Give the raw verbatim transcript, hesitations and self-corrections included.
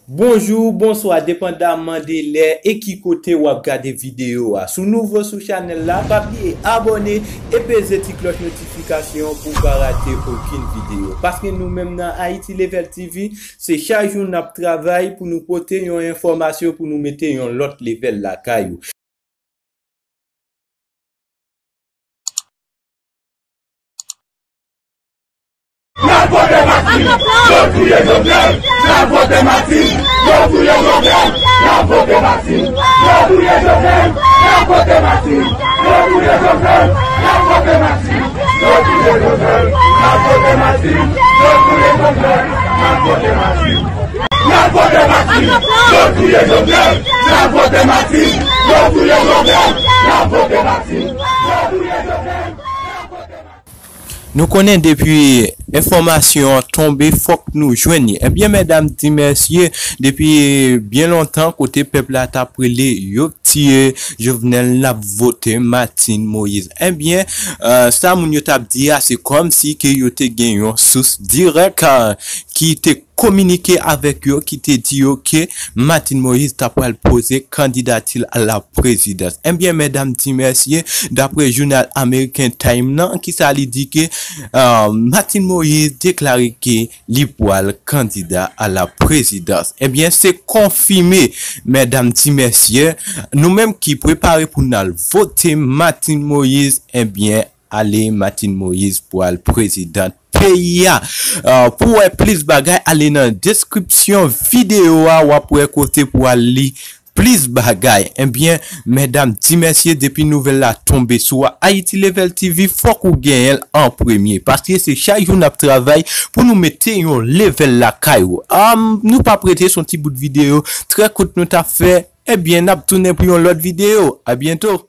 Bonjou, bonswa, depandaman de lè e ki kote w ap gade videyo a. Si w nouvo sou chanèl la, pa bliye abòne e peze ti klòch notifikasyon pou w pa rate okenn videyo. Paske nou menm nan Haiti Level T V, se chak jou n ap travay pou nou pote yon enfòmasyon pou nou mete yon lòt level lakay ou. N ap vote Martine, yo touye Jovenel. N ap vote Martine, yo touye Jovenel. N ap vote Martine, yo touye Jovenel. N ap vote Martine, yo touye Jovenel. N ap vote Martine, yo touye Jovenel. N ap vote Martine, yo touye Jovenel. N ap vote Martine, yo touye Jovenel. N ap vote Martine, yo touye Jovenel. N ap vote Martine, yo touye Jovenel. Nou konnen depi enfòmasyon an tonbe, fòk nou jwenn li. Ebyen, medam di mesye, depi byen lontan, kote pèp la t ap rele, yo tiye Jovenel, n ap vote Martine Moïse. Ebyen, euh, sa moun yo t ap di a, se kòmsi ke yo te gen yon sous dirèk, euh, ki te kominike avèk yo, ki te di yo ke Martine Moïse ta pral poze kandidati l a la prezidans. Ebyen, medam di mesye, daprè jounal ameriken Time nan, ki sa li di ke, euh, Martine Moïse deklare ke li pral kandida a la prezidans. Ebyen, se konfime, medam di mesye, nou menm ki prepare pou n al vote Martine Moïse, ebyen, ale Martine Moïse pral prezidan peyi a. Euh, pou wè plis bagay, ale nan deskripsyon videyo a, w ap wè kote pou al li plis bagay. Ebyen, medam di mesye, depi nouvèl la tonbe sou Haiti Level T V, fòk ou genyen l an premye. Paske se chak jou n ap travay pou nou mete yon level lakay ou. Am, nou p ap rete, se yon ti bout videyo trè kout nou t ap fè. Ebyen, n ap tounen pou yon lòt videyo. A byento.